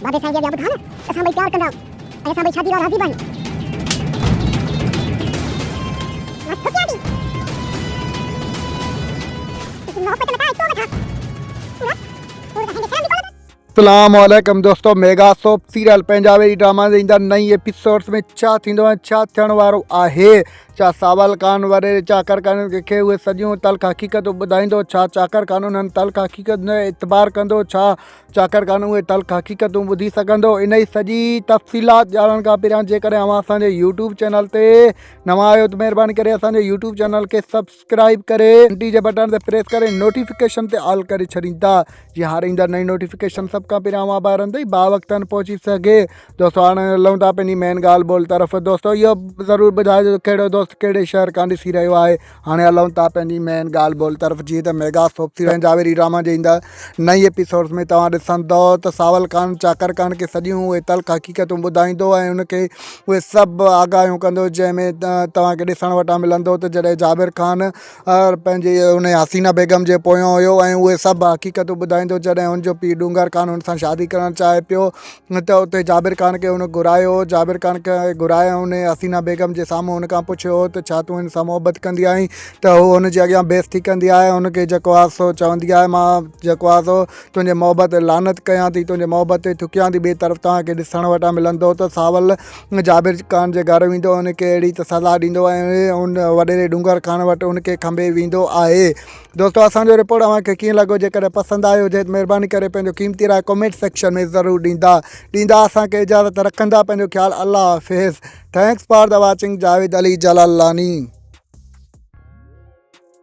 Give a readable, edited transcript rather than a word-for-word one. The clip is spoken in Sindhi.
بابي سائين جي اڳيان ٻڌاء نه ته اسان ٻئي پيار ڪندا آهيون ۽ اسان ٻئي شادي لاء راضي به آهيون. مان ٿڪيان ٿي. تنهنجي محبت متان ايترو وڌان. پورا پورو ته هن کي شرم به ڪونه اٿس. اسلام عليڪم دوستو ميگا سوپ سيريل پنهنجا ويري ڊراما جي ايندڙ نئين ايپيسوڊز ۾ ڇا ٿيندو ۽ ڇا ٿيڻ وارو آهي ڇا ساول خان وڏيري چاڪر خان کي اهي سڄيون تلخ حقيقتون ٻڌائيندو ڇا چاڪر خان انهن تلخ حقيقتن جو اعتبار ڪندو ڇا چاڪر خان اهي تلخ حقيقتون ٻڌي سگهندو؟ انهي سڄي تفصيلات ڄاڻڻ کان پهريان جيڪڏهن اوهان اسان جي يوٽيوب چينل تي نوان آهيو ته مهرباني ڪري اسان جي يوٽيوب چينل کي سبسڪرائب ڪري گهنٽي جي بٽڻ تي پريس ڪري نوٽيفڪيشن تي آل ڪري ڇڏيندا جيئن هر ايندڙ نئين نوٽيفڪيشن سڀ کان پهريان اوهان ٻارن تائين باوقتن پهچي سگهي. دوستو هاڻي هلون ٿا پنهنجي مين ڳالهه ٻولهه طرف دوستو اهو ضرور ٻڌائجو ته ڪهڙو دوست ڪهڙي شهر کان ڏسي رهيو آهي هاڻي هلون ٿا پنهنجي مين ڳالهه ٻولهه طرف جيئن ته ميگا سوپ سيريل جاويري ڊراما جي ايندڙ نئين ايپيسوڊز ۾ توهان ڏسندو ته ساول خان چاڪر خان کي سڄيون اهي تلخ حقيقتون ٻڌائيندو ۽ ان کي اهي سڀ آگاهيون ڪندو جنهن ۾ توهان کي ڏسڻ وٽان ملندو ته جڏهن جابر خان پنهنجي ان حسينه بيگم جي پويان هيو ۽ اهي سڀ حقيقتون ٻڌائيندو جڏهن هن جو پيء ڏونگر خان هن سان شادي ڪرڻ چاهي پيو ته اتي جابر خان کي هن گهرايو هو جابر خان کي گهرائي هن حسينه بيگم جي سامهون هن کان پڇيو هو ته ڇا تون هن سان محبت ڪندي آهين ته هو هن جي اڳيان بيعزتي ڪندي آهي هن کي جيڪو آهي سو چوندي آهي مان جيڪو آهي سو تنهنجي محبت تي لعنت ڪيان ٿي تنهنجي محبت تي ٿڪيان ٿي ٻئي طرف توهان کي ڏسڻ وٽان ملندو ته ساول جابر خان جي گهر ويندو ان کي اهڙي ته سزا ڏيندو ۽ ان وڏيري ڏونگر خان وٽ ان کي کنڀي ويندو آهي دوستو اسان جو رپورٽ اوهان کي ڪيئن لڳو جيڪڏهن پسند آيو هجي ته مهرباني ڪري پنهنجو قيمتي راء ڪمينٽ سيڪشن ۾ ضرور ڏيندا ڏيندا اسان کي اجازت رکندا پنهنجو خيال الله حافظ thanks for the watching Javed Ali Jalalani.